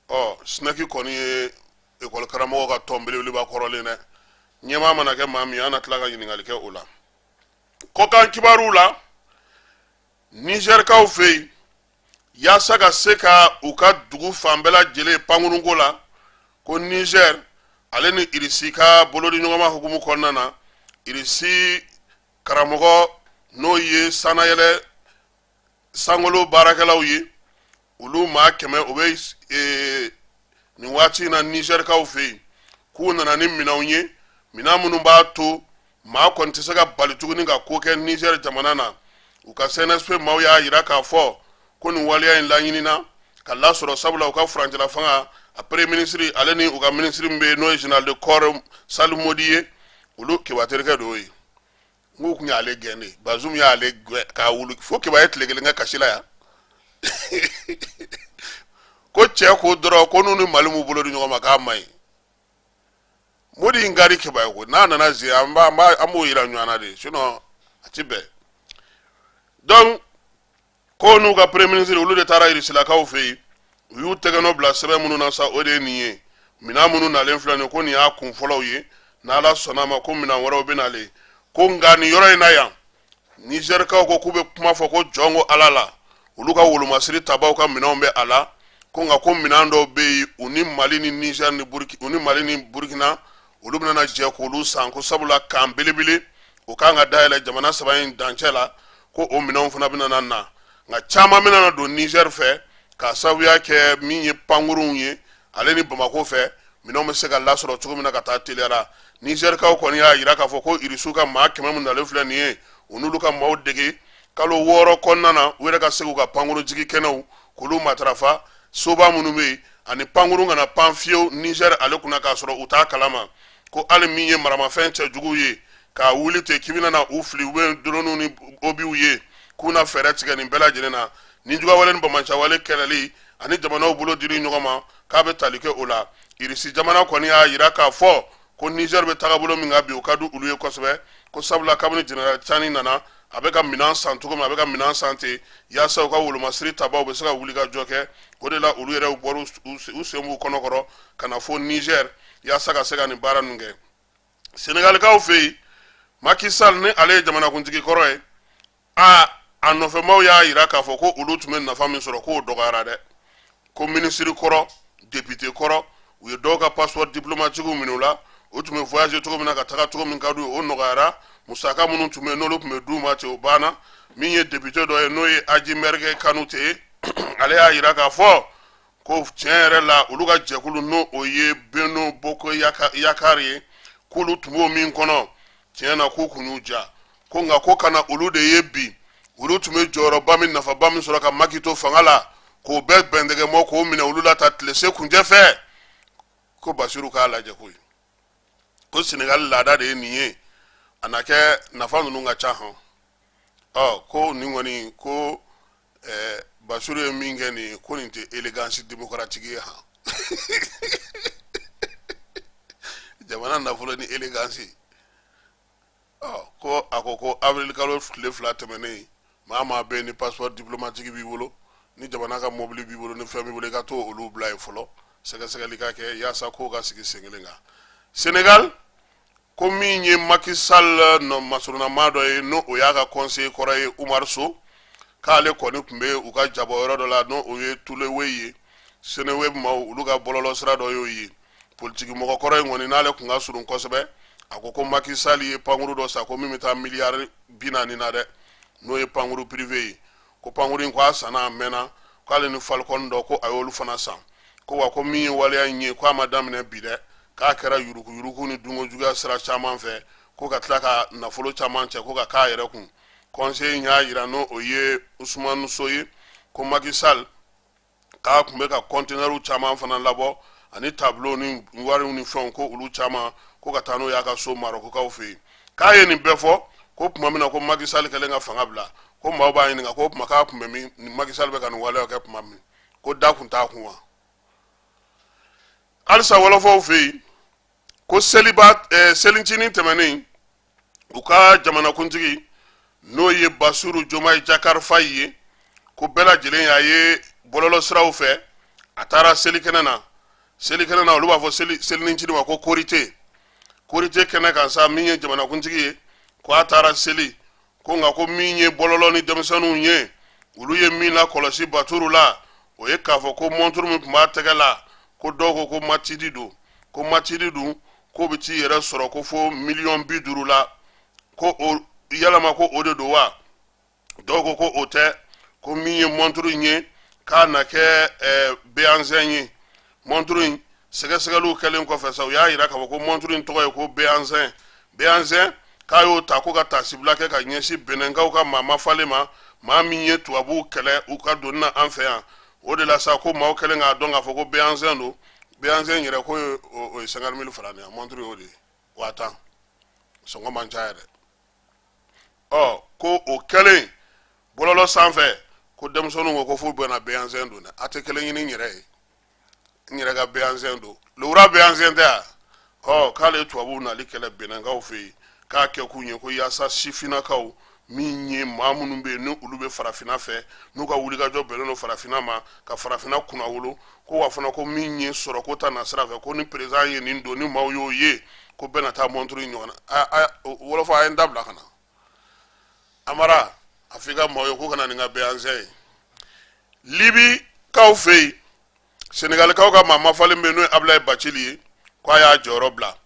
Ɔ, SNEC kɔni ye ekɔli karamɔgɔw ka tɔn belebeleba kɔrɔlen dɛ. Ɲɛmaa mana kɛ maa min ye, an na tila ka ɲininkali kɛ o la. Kɔkan kibaruw la, Nizɛrikaw fɛ yen, yaasa ka se ka u ka dugu fan bɛɛ lajɛlen pankurunko la, ko Nizɛr ale ni Irisi ka bolodiɲɔgɔnma hukumu kɔnɔna na, Irisi karamɔgɔ, n'o ye sannayɛlɛ sankolo baarakɛlaw ye, olu maa 100, o bɛ nin waati in na Nizɛrikaw fɛ yen, k'u nana ni minɛnw ye, minɛn minnu b'a to maa kɔni tɛ se ka bali tuguni ka ko kɛ Nizɛri jamana na. U ka CNSP maaw y'a yira k'a fɔ ko nin waleya in laɲinina ka lasɔrɔ, sabula u ka furancɛla fanga a premier ministre ale ni u ka minisiri min bɛ yen, n'o ye général de corps Salu Modi ye, olu Keba terikɛ dɔw ye, n k'u tun y'ale gɛn de. Bazum y'ale gɛn k'a wuli fo Keba ye tile kelen kɛ kasi la yan, ko cɛ ko dɔrɔn ko n'u ni Mali m'u bolo di ɲɔgɔn ma, k'a man ɲi. Modi in ka di Keba ye ko n'a nana zen, an b'o yira ɲɔgɔn na de, sinon a ti bɛn. Donc ko n'u ka premier ministre, olu de taara Irisilakaw fɛ yen, u y'u tɛgɛnɔ bila sɛbɛn minnu na sa, o de ye nin ye. Minɛn minnu nalen filɛ nin ye, ko nin y'a kun fɔlɔw ye, n'Ala sɔnna a ma, ko minɛn wɛrɛw bɛ nalen. Ko nka nin yɔrɔ in na yan, Nizɛrikaw ko k'u bɛ kuma fɔ ko jɔn ko Ala la, olu ka wolomasiri tabaw ka minɛnw bɛ a la. Ko nka ko minɛn dɔw bɛ yen, u ni Mali ni Nizɛri ni Burukina, u ni Mali ni Burukina, olu bɛna jɛ k'olu san, ko sabula kan belebele o kan ka dayɛlɛ jamana saba in dancɛ la, ko o minɛnw fana bɛna na, nka caman bɛna don Nizɛri fɛ. k'a sababuya kɛ min ye pankurunw ye ale ni Bamakɔ fɛ minɛnw bɛ se ka lasɔrɔ cogo min na ka taa teliya la. Nizɛrikaw kɔni y'a jira k'a fɔ ko Irisiw ka maa 100 min nalen filɛ nin ye, u n'olu ka maaw dege kalo 6 kɔnɔna na, u yɛrɛ ka se k'u ka pankurunjigi kɛnɛw k'olu matarafa, soba minnu bɛ yen ani pankurun kana pan fiyewu Nizɛri ale kunna k'a sɔrɔ u t'a kalama. Ko hali min ye maramafɛn cɛjuguw ye k'a wuli ten k'i bɛna na u fili, u bɛ droniw ni obiw ye, k'u na fɛɛrɛ tigɛ nin bɛɛ lajɛlen na. Nijuguyawale ni banbaanciwale kɛlɛli ani jamanaw bolo dili ɲɔgɔn ma, k'a bɛ tali kɛ o la. Irisi jamana kɔni y'a jira k'a fɔ ko Niger bɛ tagabolo min kan bi, o ka di olu ye kosɛbɛ, ko sabula kabini General Tiani nana, a bɛ ka minɛn san cogo min, a bɛ ka minɛn san ten yaasa u ka wolomasiri tabaw bɛ se ka wuli ka jɔ kɛ. O de la olu yɛrɛ bɔra u sen b'u kɔnɔ kɔrɔ ka na fo Niger yaasa ka se ka nin baara ninnu kɛ. Senegalikaw fɛ yen, Macky Sall ni ale ye jamanakuntigi kɔrɔ ye, a nɔfɛmaw y'a jira k'a fɔ ko olu tun bɛ nafa min sɔrɔ k'o dɔgɔyara dɛ. Ko minisiri kɔrɔ, député kɔrɔ, u ye dɔw ka passeport diplomatique minɛ u la. U tun bɛ voyager cogo min na ka taga cogo min ka d'u ye, o nɔgɔyara. Musaka minnu tun bɛ yen n'olu tun bɛ d'u ma ten, o banna. Min ye député dɔ ye, n'o ye Aji Mɛrɛkɛ Kanute ye, ale y'a jira k'a fɔ ko tiɲɛ yɛrɛ la, olu ka jɛkulu, n'o o ye Benno Bokk Yakaar ye, k'olu tun b'o min kɔnɔ, tiɲɛ na k'u kun y'u ja ko nka ko kana olu de ye bi, olu tun bɛ jɔyɔrɔba min, nafaba min sɔrɔ ka Macky to fanga la, k'o bɛɛ bɛntɛgɛmɔ k'o minɛ olu la ta tile se kunjɛ fɛ. Ko Basiru k'a lajɛ koyi, ko Senegali laada de ye nin ye, a na kɛ nafa ninnu ka ca hɔn. Ɔ ko nin kɔni ko Basiru ye min kɛ nin ye, ko nin tɛ élégance démocratique ye han. Jamana nafolo ni élégance. Ɔ ko a ko ko avril kalo tile 2 tɛmɛnen, maa maa bɛ yen ni passeport diplomatique b'i bolo, ni jamana ka mobili b'i bolo, ni fɛn b'i bolo, i ka to olu bila yen fɔlɔ, sɛgɛsɛgɛli ka kɛ yaasa kow ka sigi sen kelen kan. Senegal, ko min ye Macky Sall nɔ masurunnamaa dɔ ye, n'o o y'a ka conseiller kɔrɔ ye, Umar Sow, k'ale kɔni tun bɛ u ka jabɔ yɔrɔ dɔ la, n'o o ye Tulewey ye, Seneweb maaw olu ka bɔlɔlɔ sira dɔ y'o ye. Politiki mɔgɔ kɔrɔ in kɔni, n'ale tun ka surun kosɛbɛ, a ko ko Macky Sall ye pankuru dɔ san, ko min bɛ taa miliyari 40 na dɛ, n'o ye pankuru privé ye. Ko pankuru in, ko a sanna a mɛnna, k'ale ni Falcon dɔ, ko a y'olu fana san. Ko wa ko min ye waleya in ye, ko a ma daminɛ bi dɛ, k'a kɛra yuruguyurugu ni dunkojuguya sira caman fɛ, ko ka tila ka nafolo caman cɛ ko ka k'a yɛrɛ kun. Conseiller in y'a jira, n'o o ye Usumani So ye, ko Macky Sall k'a tun bɛ ka kɔntenɛriw caman fana labɔ ani tableau ni wariw ni fɛnw, ko olu caman, ko ka taa n'o y'a ka so Marɔkukaw fɛ yen. K'a ye nin bɛɛ fɔ ko tuma min na ko Macky Sall kɛlen ka fanga bila, ko maaw b'a ɲininka ko o tuma k'a tun bɛ min ni Macky Sall bɛ ka nin waleyaw kɛ tuma min, ko da kun t'a kun wa? Halisa wɔlɔfɔw fɛ yen, ko seliba selincinin tɛmɛnen, u ka jamanakuntigi, n'o ye Basiru Jomayi Jakari Fayi ye, ko bɛɛ lajɛlen y'a ye bɔlɔlɔ siraw fɛ, a taara selikɛnɛ na. Selikɛnɛ na, olu b'a fɔ selincinin ma ko korite. Korite kɛnɛ kan sa, min ye jamanakuntigi ye, ko a taara seli. Ko nka ko min ye bɔlɔlɔ ni denmisɛnninw ye, olu ye min lakɔlɔsi Baturu la, o ye k'a fɔ ko mɔnturu min tun b'a tɛgɛ la, ko dɔw ko ko matidi don, ko matidi dun k'o bɛ t'i yɛrɛ sɔrɔ ko fo miliyɔn 50 la. Ko o yalama ko o de don wa? Dɔw ko ko o tɛ, ko min ye mɔnturu in ye, k'a na kɛ Béhanzin ye. Mɔnturu in sɛgɛsɛgɛliw kɛlen kɔfɛ sa, u y'a yira k'a fɔ ko mɔnturu in tɔgɔ ye ko Béhanzin. Béhanzin, k'a y'o ta ko ka taasibila kɛ ka ɲɛsin Benɛnkaw ka maa mafalen ma, maa min ye tubabuw kɛlɛ u ka donni na an fɛ yan. O de la sa, ko maaw kɛlen k'a dɔn k'a fɔ ko Béhanzin don. Béhanzin yɛrɛ, ko o ye 50 000 francs de ye, mɔnturu y'o de ye, 10 000, sɔngɔ man ca yɛrɛ. Ɔ ko o kɛlen bɔlɔlɔ sanfɛ, ko denmisɛnninw ko ko f'u bɛna Béhanzin don dɛ. A tɛ kelen ɲini n yɛrɛ ye, n yɛrɛ ka Béhanzin don, lewura Béhanzin tɛ yan. Ɔ k'ale ye tubabuw nali kɛlɛ Benɛnkaw fɛ yen, k'a kɛ kun ye ko yaasa sifinnakaw min ye maa minnu bɛ yen ni olu bɛ farafinna fɛ, n'u ka wulikajɔ bɛnnen don farafinna ma, ka farafinna kunnawolo. Ko wa fana ko min ye sɔrɔko ta nasira fɛ, ko ni président ye nin don, ni maaw y'o ye, ko bɛɛ na taa mɔnturu in ɲɔgɔn na. Wɔlɔfɔ, a ye n dabila ka na. Amara, a f'i ka maaw ye k'u ka na nin ka Béhanzin ye. Libikaw fɛ yen, Senegalikaw ka maa mafalen bɛ yen, n'o ye Abulayi Bacili ye, ko a y'a jɔyɔrɔ bila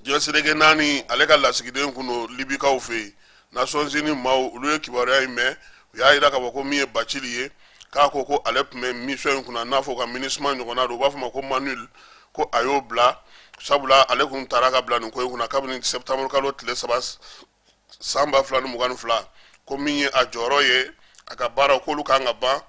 diɲɛ seleke naani. Ale ka lasigiden kun don Libikaw fɛ yen. Nations Unies maaw, olu ye kibaruya in mɛn, u y'a yira k'a fɔ ko min ye Bacili ye, K'a ko ko ale tun bɛ mission in kunna, n'a fɔ ka MINUSMA ɲɔgɔnna don, u b'a fɔ ma ko MANUL, ko a y'o bila, sabula ale kun taara ka bila nin ko in kunna kabini septembre kalo tile 3 san 2022. Ko min ye a jɔyɔrɔ ye, a ka baara k'olu kan ka ban,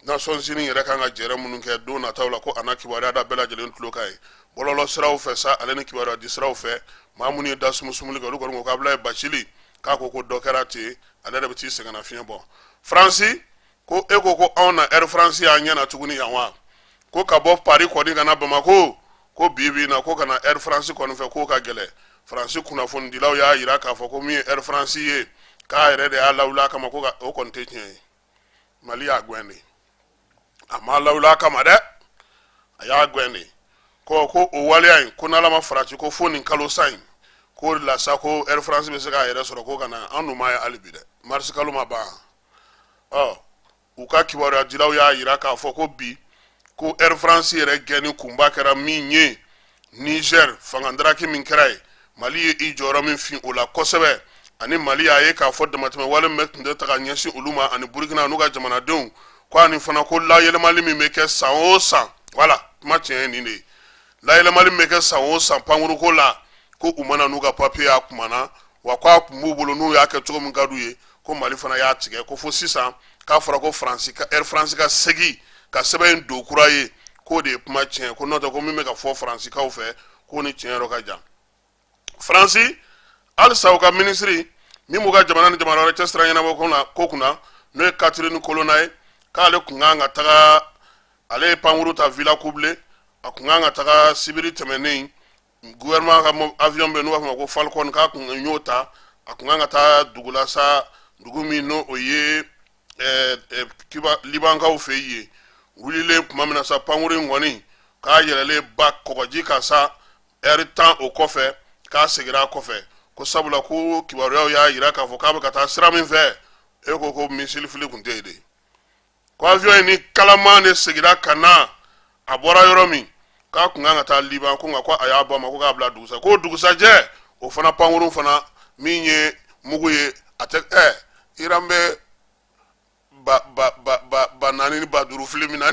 Nations Unies yɛrɛ kan ka jɛrɛ minnu kɛ don nataw la, ko a na kibaruya da bɛɛ lajɛlen tulo kan ye bɔlɔlɔ siraw fɛ sa, ale ni kibaruya di siraw fɛ. Maa minnu ye da sumusumuli kɛ, olu kɔni ko k'Abulayi Bacili k'a ko ko dɔ kɛra ten, ale yɛrɛ bɛ t'i sɛgɛnnafiɲɛ bɔ. Faransi ko e ko ko anw na Air France y'an ɲɛ na tuguni yan wa? Ko ka bɔ Paris kɔni ka na Bamako, ko bi bi in na, ko ka na Air France kɔni fɛ, k'o ka gɛlɛn. Faransi kunnafonidilaw y'a jira k'a fɔ ko min ye Air France ye, k'a yɛrɛ de y'a lawuli a kama, ko o kɔni tɛ tiɲɛ ye. Mali y'a gɛn de, a ma lawuli a kama dɛ, a y'a gɛn de. Ko o waleya in, ko n'Ala ma farati, ko fo nin kalo sa in, k'o de la sa ko Air France bɛ se k'a yɛrɛ sɔrɔ ko ka na. An dun m'a ye hali bi dɛ, marisi kalo ma ban. Ɔ, u ka kibaruyadilaw y'a jira k'a fɔ ko bi ko Air France yɛrɛ gɛnni kunba kɛra min ye, Niger fangadaraki min kɛra yen, Mali ye i jɔyɔrɔ min fin o la kosɛbɛ, ani Mali y'a ye k'a fɔ damatɛmɛ wale min bɛ tun tɛ ta ka ɲɛsin olu ma ani Burukina n'u ka jamanadenw, ko ani fana ko layɛlɛmali min bɛ kɛ san o san, wala kuma tiɲɛ ye nin de ye, layɛlɛmali min bɛ kɛ san o san pankuruko la, ko u ma na n'u ka papiye y'a kuma na, wa ko a tun b'u bolo n'u y'a kɛ cogo min ka d'u ye, ko Mali fana y'a tigɛ. Ko fo sisan k'a fɔra ko Faransi ka Air France ka segin ka sɛbɛn in don kura ye, k'o de ye kuma tiɲɛ, ko n'o tɛ ko min bɛ ka fɔ Faransikaw fɛ, k'o ni tiɲɛ yɔrɔ ka jan. Faransi halisa, u ka minisiri min b'u ka jamana ni jamana wɛrɛ cɛ sira ɲɛnabɔ ko kunna, n'o ye Catherine Colonna ye, k'ale tun kan ka taga, ale ye pankuru ta Villacoublay, a tun kan ka taga sibiri tɛmɛnen, gouvernement ka avion bɛ n'u b'a fɔ ma ko Falcon, k'a kun y'o ta, a tun kan ka taa dugu la sa, dugu min n'o o ye Kiba Libankaw fɛ yen. Wulilen tuma min na sa, pankuru in kɔni k'a yɛlɛlen ba kɔgɔji kan sa, ɛri 10 o kɔfɛ, k'a seginna a kɔfɛ, ko sabula ko kibaruyaw y'a jira k'a fɔ k'a bɛ ka taa sira min fɛ, e ko ko missile fili tun tɛ yen de, ko avion in ni kalaman de seginna ka na a bɔra yɔrɔ min k'a tun kan ka taa Liban, ko nka ko a y'a bɔ a ma ko k'a bila dugusa, ko dugusajɛ o fana pankurun fana min ye mugu ye, a tɛ Iran bɛ ba ba ba ba ba naani ni ba duuru fili min na,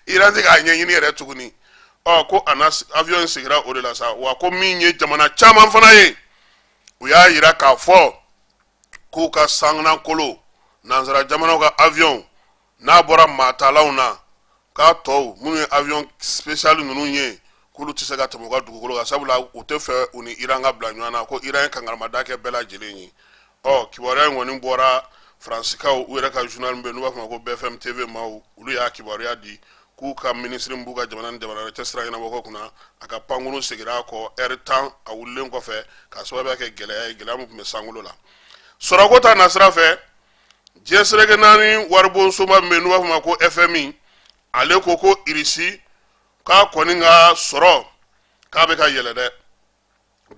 Iran tɛ k'a ɲɛɲini yɛrɛ tuguni. Ɔ, ko a na avion in seginna o de la sa. Wa ko min ye jamana caman fana ye, u y'a yira k'a fɔ k'u ka sannankolo, nansara jamanaw ka avion n'a bɔra maatalaw na, k'a tɔw minnu ye avion spécial ninnu ye, k'olu tɛ se ka tɛmɛ u ka dugukolo kan, sabula u tɛ fɛ u ni Iran ka bila ɲɔgɔn na, ko Iran ye kankarimada kɛ bɛɛ lajɛlen ye. Ɔ, kibaruya in kɔni bɔra Faransikaw u yɛrɛ ka journal bɛ n'u b'a fɔ ma ko BFM TV maaw, olu y'a kibaruya di k'u ka minisiri b'u ka jamana ni jamana wɛrɛ cɛ sira ɲɛnabɔ kunna, a ka pankurun seginna a kɔ ɛri 10 a wulilen kɔfɛ, k'a sababuya kɛ gɛlɛya ye, gɛlɛya min tun bɛ sankolo la. Sɔrɔko ta nasira fɛ, diɲɛ seleke naani waribonsoba min bɛ yen n'u b'a fɔ ma ko FMI, ale ko ko Irisi k'a kɔni ka sɔrɔ k'a bɛ ka yɛlɛ dɛ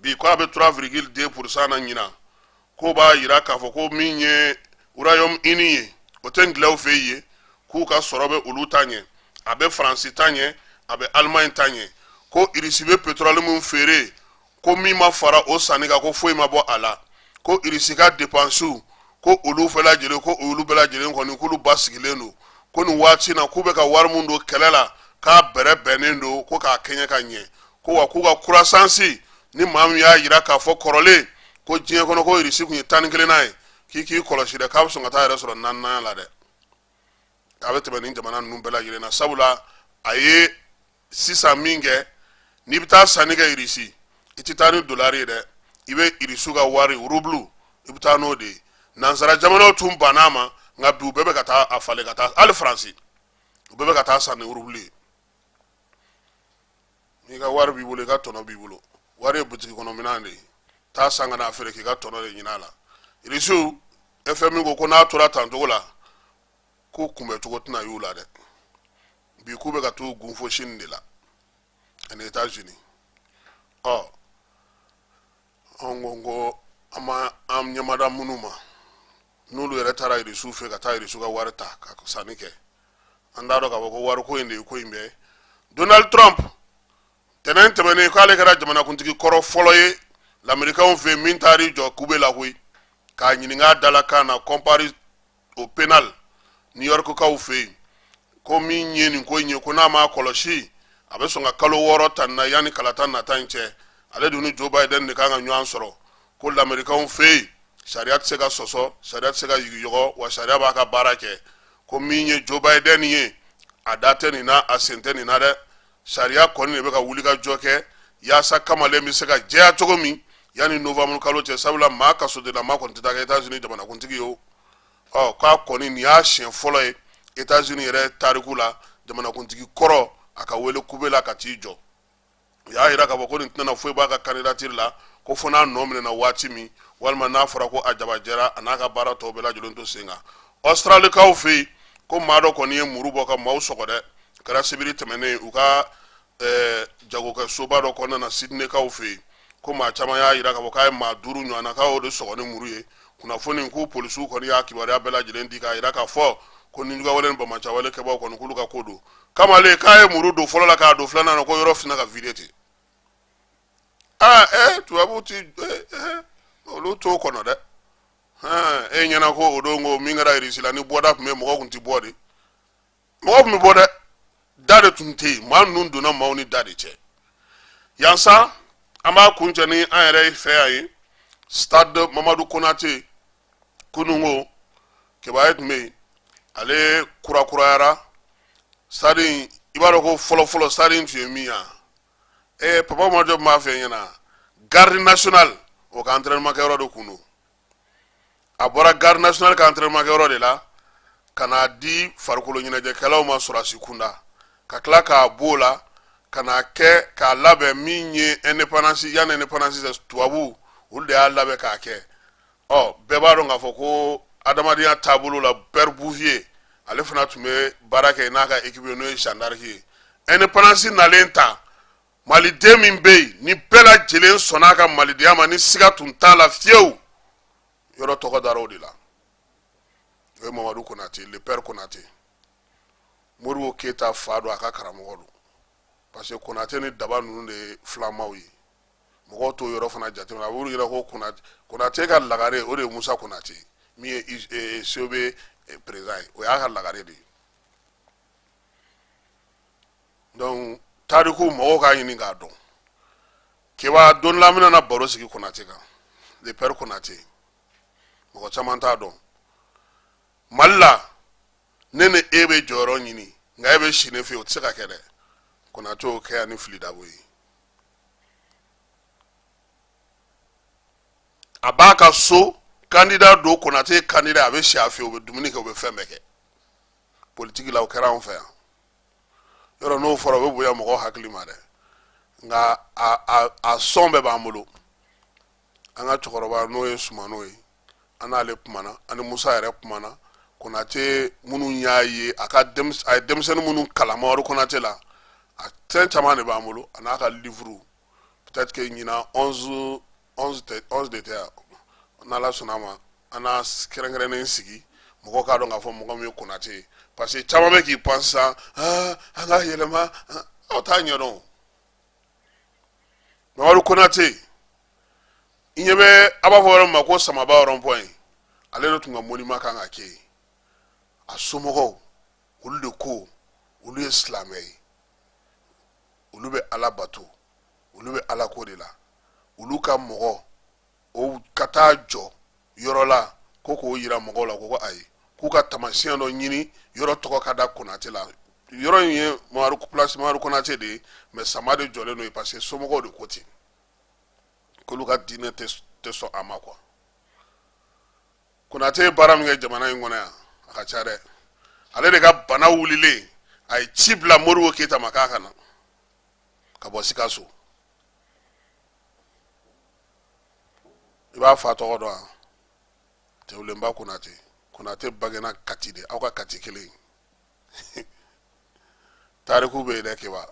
bi, k'a bɛ 3,2% na ɲinan. K'o b'a yira k'a fɔ ko min ye Royaume Uni ye, o tɛ ngilɛw fɛ yen, k'u ka sɔrɔ bɛ olu ta ɲɛ, a bɛ Faransi ta ɲɛ, a bɛ Allemagne ta ɲɛ. Ko Irisi bɛ pétrole min feere, ko min ma fara o sanni kan, ko foyi ma bɔ a la. Ko Irisi ka dépenses, ko olu bɛɛ lajɛlen, ko olu bɛɛ lajɛlen kɔni, k'olu basigilen don, ko nin waati na k'u bɛ ka wari min don kɛlɛ la, k'a bɛrɛ bɛnnen don, ko k'a kɛɲɛ ka ɲɛ. Ko wa k'u ka croissance ni maa min y'a yira k'a fɔ kɔrɔlen ko diɲɛ kɔnɔ ko Irisi tun ye 11nan ye, k'i k'i kɔlɔsi dɛ, k'a bɛ sɔn ka taa yɛrɛ sɔrɔ naaninan la dɛ, k'a bɛ tɛmɛ nin jamana ninnu bɛɛ lajɛlen na, sabula a ye sisan min kɛ, n'i bɛ taa sanni kɛ Irisi, i tɛ taa ni dolari ye dɛ, i bɛ Irisiw ka wari rouble, i bɛ taa n'o de ye. Nansara jamanaw tun banna a ma, nka bi u bɛɛ bɛ ka taa a falen ka taa, hali Faransi, u bɛɛ bɛ ka taa san ni rouble ye. N'i ka wari b'i bolo, i ka tɔnɔ b'i bolo. Wari ye butigi kɔnɔ minɛn de ye, taa san ka n'a feere k'i ka tɔnɔ de ɲini a la. Irisiw, FMI ko ko n'a tora tan cogo la, ko kunbɛcogo tɛna y'u la dɛ. Bi k'u bɛ ka t'u gun fo Chine de la ani États-Unis. Ɔ, anw ko ko an ma an ɲɛmada minnu ma, n'olu yɛrɛ taara Irisiw fɛ ka taa Irisiw ka wari ta ka sanni kɛ, an t'a dɔn k'a fɔ ko wariko in de ye ko in bɛɛ. Donald Trump, tɛnɛn tɛmɛnen, k'ale kɛra jamanakuntigi kɔrɔ fɔlɔ ye Lamerikanw fɛ min taar'i jɔ kube la koyi, k'a ɲininka a dalakan na, comparu au pénal. New Yorkkaw fɛ yen, ko min ye nin ko in ye, ko n'a m'a kɔlɔsi, a bɛ sɔn ka kalo 6 ta na yanni kalata nata in cɛ. Ale dun ni Joe Biden de kan ka ɲɔgɔn sɔrɔ. Ko lamerikanw fɛ yen, sariya tɛ se ka sɔsɔ, sariya tɛ se ka yigiyɔgɔ, wa sariya b'a ka baara kɛ. Ko min ye Joe Biden ye, a da tɛ nin na, a sen tɛ nin na dɛ. Sariya kɔni de bɛ ka wulikajɔ kɛ yaasa kamalen bɛ se ka jɛya cogo min yanni novembre kalo cɛ, sabula maa kasodenlama kɔni tɛ taa kɛ États-Unis jamanakuntigi ye o. Ɔ, k'a kɔni nin y'a siɲɛ fɔlɔ ye États-Unis yɛrɛ tariku la, jamanakuntigi kɔrɔ a ka wele kube la ka t'i jɔ. U y'a yira k'a fɔ ko nin tɛna foyi b'a ka candidature la, ko fo n'a nɔ minɛna waati min, walima n'a fɔra ko a jabajɛra, a n'a ka baara tɔw bɛɛ lajɛlen to sen kan. Australikaw fɛ yen, ko maa dɔ kɔni ye muru bɔ ka maaw sɔgɔ dɛ. Kɛra sibiri tɛmɛnen u ka jagokɛsoba dɔ kɔnɔna na Sydneykaw fɛ yen. Ko maa caman y'a yira k'a fɔ k'a ye maa 5 ɲɔgɔn na, k'a y'o de sɔgɔ ni muru ye. Kunnafoni k'u polisiw kɔni y'a kibaruya bɛɛ lajɛlen di k'a yira k'a fɔ ko nijuguyawale ni banbaanciwale kɛbaaw kɔni, k'olu ka ko don. Kamalen k'a ye muru don fɔlɔ la k'a don filanan na, ko yɔrɔ sinna ka vide ten. Aa, tubabuw ti olu t'o kɔnɔ dɛ. E ɲɛna ko o don ko min kɛra Irisi la, ni bɔda tun bɛ, mɔgɔ tun tɛ bɔ de, mɔgɔ tun bɛ bɔ dɛ, da de tun tɛ yen. Maa ninnu donna maaw ni da de cɛ. Yan sa, an b'a kuncɛ ni an yɛrɛ fɛ yan ye, stade Mamadu Konate. Kununko kibaye tun bɛ yen, ale kurakurayara stade in. I b'a dɔn ko fɔlɔfɔlɔ stade in tun ye min ye, papa Majɔ b'a fɛ ɲɛna, garde nationale o ka entraînement kɛyɔrɔ de kun don. A bɔra garde nationale ka entraînement kɛyɔrɔ de la ka n'a di farikolo ɲɛnajɛkɛlaw ma sɔrɔsi kunda, ka tila k'a b'o la ka n'a kɛ k'a labɛn min ye indépendance, yanni indépendance cɛ, tubabu olu de y'a labɛn k'a kɛ. Ɔ, bɛɛ b'a dɔn k'a fɔ ko adamadenya taabolo la, Père Bouvier, ale fana tun bɛ baara kɛ n'a ka équipe ye, n'o ye Jeanne d'Arc ye. Indépendance nalen ta, maliden min bɛ yen ni bɛɛ lajɛlen sɔnna a ka malidenya ma, ni siga tun t'a la fiyewu, yɔrɔ tɔgɔ dara o de la, o ye Mamadu Konate, le père Konate. Modibo Keyita fa don, a ka karamɔgɔ don, parce que Konate ni Daba ninnu de ye filamaw ye. Mɔgɔw t'o yɔrɔ fana jateminɛ. A b'olu yɛrɛ ko Konate ka lagare, o de ye Musa Konate min ye COB président ye, o y'a ka lagare de ye. Donc tariku, mɔgɔw k'a ɲini k'a dɔn. Keba don la, na baro sigi Konate kan, le père Konate, mɔgɔ caman t'a dɔn. Mali la, ne ni e bɛ jɔyɔrɔ ɲini, nka e bɛ si ne fɛ yen, o tɛ se ka kɛ dɛ. Konate y'o kɛ yan ni fili dabo ye. A b'a ka so, candidat don, Konate ye candidat, a bɛ si a fɛ yen, u bɛ dumuni kɛ, u bɛ fɛn bɛɛ kɛ. Politiki la, o kɛra anw fɛ yan. Yɔrɔ n'o fɔra, o bɛ bonya mɔgɔw hakili ma dɛ, nka a sɔn bɛɛ b'an bolo. An ka cɛkɔrɔba, n'o ye Sumano ye, an n'ale kumana, ani Musa yɛrɛ kumana. Konate minnu y'a ye, a ka a ye denmisɛnnin minnu kalan Mamadu Konate la, a fɛn caman de b'an bolo, a n'a ka livre. Peut-être que ɲinan 11 11 tɛ, 11 de tɛ yan, n'Ala sɔnna a ma, an n'a kɛrɛnkɛrɛnnen sigi, mɔgɔw k'a dɔn k'a fɔ mɔgɔ min ye Konate ye, parce que caman bɛ k'i pan sisan, an ka yɛlɛma, aw t'a ɲɛdɔn. Mamadu Konate, i ɲɛ bɛ a b'a fɔ yɔrɔ min ma ko Samaba rond-point, ale de tun ka monument kan ka kɛ yen. A somɔgɔw, olu de ko olu ye silamɛ ye, olu bɛ Ala bato, olu bɛ Ala ko de la, olu ka mɔgɔ o ka taa jɔ yɔrɔ la ko k'o yira mɔgɔw la, ko ayi, k'u ka taamasiyɛn dɔ ɲini, yɔrɔ tɔgɔ ka da Konate la. Yɔrɔ in ye Mamadu place Mamadu Konate de ye, mais sama de jɔlen don yen, parce que somɔgɔw de ko ten, k'olu ka diinɛ tɛ sɔn a ma quoi. Konate ye baara min kɛ jamana in kɔnɔ yan, a ka ca dɛ. Ale de ka bana wulilen, a ye ci bila Modibo Keyita ma k'a ka na ka bɔ Sikaso. I b'a fa tɔgɔ dɔn wa? Tewulenba Konate. Konate bangena Kati de, aw ka Kati kelen. Tariku bɛ yen dɛ. Keba,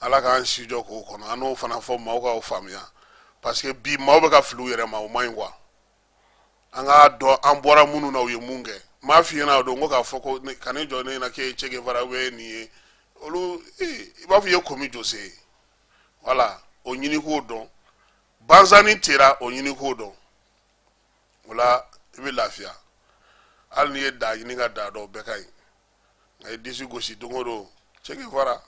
Ala k'an si jɔ k'o kɔnɔ, an n'o fana fɔ maaw k'aw faamuya, parce que bi maaw bɛ ka fili u yɛrɛ ma, o man ɲi quoi. An k'a dɔn an bɔra minnu na, u ye mun kɛ. N m'a f'i ɲɛna o don ko k'a fɔ ko ka ne jɔ ne ɲɛna k'e ye Che Guevara ou bien nin ye olu, i b'a fɔ i ye Komi Jose ye. Voilà, o ɲini k'o dɔn. Banzani Tera, o ɲini k'o dɔn, o la i bɛ lafiya. Hali n'i ye da ɲini ka da dɔn, o bɛɛ ka ɲi, nka i disi gosi don o don, Che Guevara.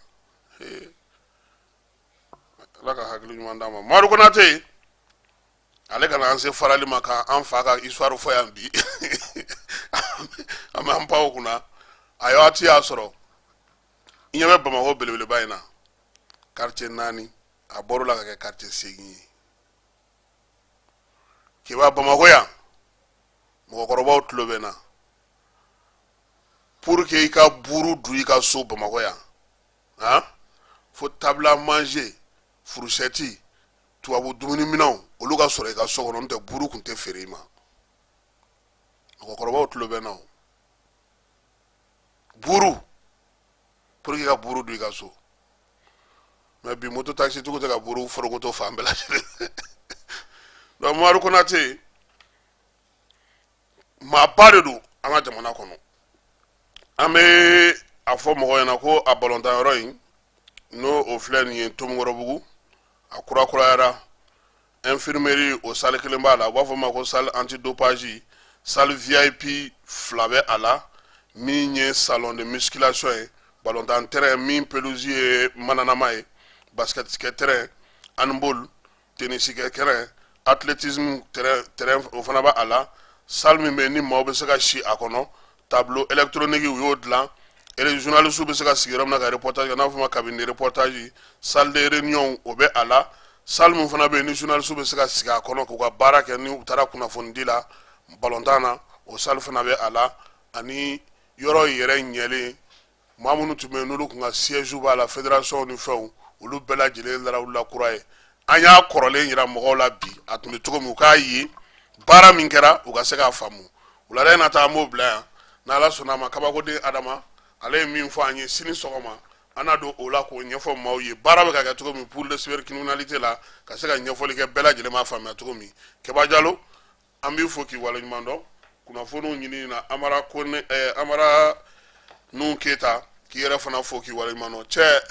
Ala ka hakili ɲuman d'an ma. Madu Konate, ale kana an se farali ma k'an fa ka histoire fɔ yan bi. An bɛ an pan o kunna. A waati y'a sɔrɔ i ɲɛ bɛ Bamakɔ belebeleba in na, quartier 4, a bɔr'o la ka kɛ quartier 8 ye. Keba, Bamakɔ yan, mɔgɔkɔrɔbaw tulo bɛ n na, pour que i ka buru dun i ka so Bamakɔ yan, han, fo table à manger, fourchette, tubabu dumuniminɛnw, olu ka sɔrɔ i ka so kɔnɔ. N'o tɛ, buru tun tɛ feere i ma. Mɔgɔkɔrɔbaw tulo bɛ n na. O buru, pour que i ka buru dun i ka so. Mais bi, moto taxi tigiw tɛ ka buru forokoto fan bɛɛ lajɛlen. Donc Mamadu Konate, maaba de don an ka jamana kɔnɔ. An bɛ a fɔ mɔgɔw ɲɛna ko a balontan yɔrɔ in, n'o o filɛ nin ye Tomikɔrɔbugu, a kurakurayara. Infirmerie, o salle kelen b'a la, u b'a fɔ ma ko salle antidopage. Salle VIP fila bɛ a la, min ye salon de musculation ye, balontan terrain min pelouse ye mananama ye, basket kɛ terrain, handball, tennis kɛ terrain, athlétisme terrain, o fana b'a la. Salle min bɛ yen ni maaw bɛ se ka si a kɔnɔ, tableau électronique, u y'o dilan. Journaliste bɛ se ka sigi yɔrɔ min na ka reportage kɛ, n'a fɔ ma cabine de reportage. Salle de réunion, o bɛ a la. Salle min fana bɛ yen ni journaliste bɛ se ka sigi a kɔnɔ k'u ka baara kɛ ni u taara kunnafonidi la balontan na, o salle fana bɛ a la. Ani yɔrɔ yɛrɛ ɲɛlen, maa minnu tun bɛ yen n'olu tun ka siège b'a la, fédération ni fɛnw, olu bɛɛ lajɛlen lawulila kura ye. An y'a kɔrɔlen yira mɔgɔw la bi, a tun bɛ cogo min, u k'a ye baara min kɛra, u ka se k'a faamu. Wulada in na ta, an b'o bila yan. N'Ala sɔnna a ma, kabakoden Adama, ale ye min fɔ an ye, sini sɔgɔma an na don o la k'o ɲɛfɔ maaw ye, baara bɛ ka kɛ cogo min pour le cybercriminalité la, ka se ka ɲɛfɔli kɛ, bɛɛ lajɛlen b'a faamuya cogo min. Keba Jalo, an b'i fo k'i waleɲuman dɔn kunnafoniw ɲinini na. Amara Kone, Amara Nuhu Keyita, k'i yɛrɛ fana fo k'i waleɲuman dɔn. Cɛ,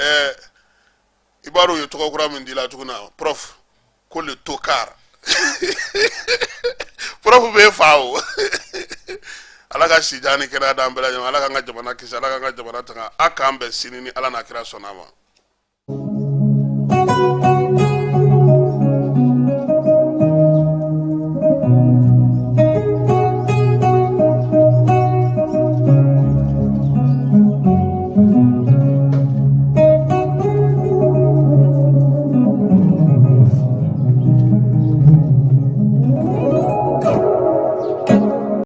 i b'a dɔn u ye tɔgɔ kura min d'i la tuguni na, prof, ko le tocard. Prof b'e fa o. Ala ka sijan ni kɛnɛya d'an bɛɛ lajɛlen ma. Ala k'an ka jamana kisi, Ala k'an ka jamana tanga. A k'an bɛn sini ni Ala n'a kira sɔnna a ma.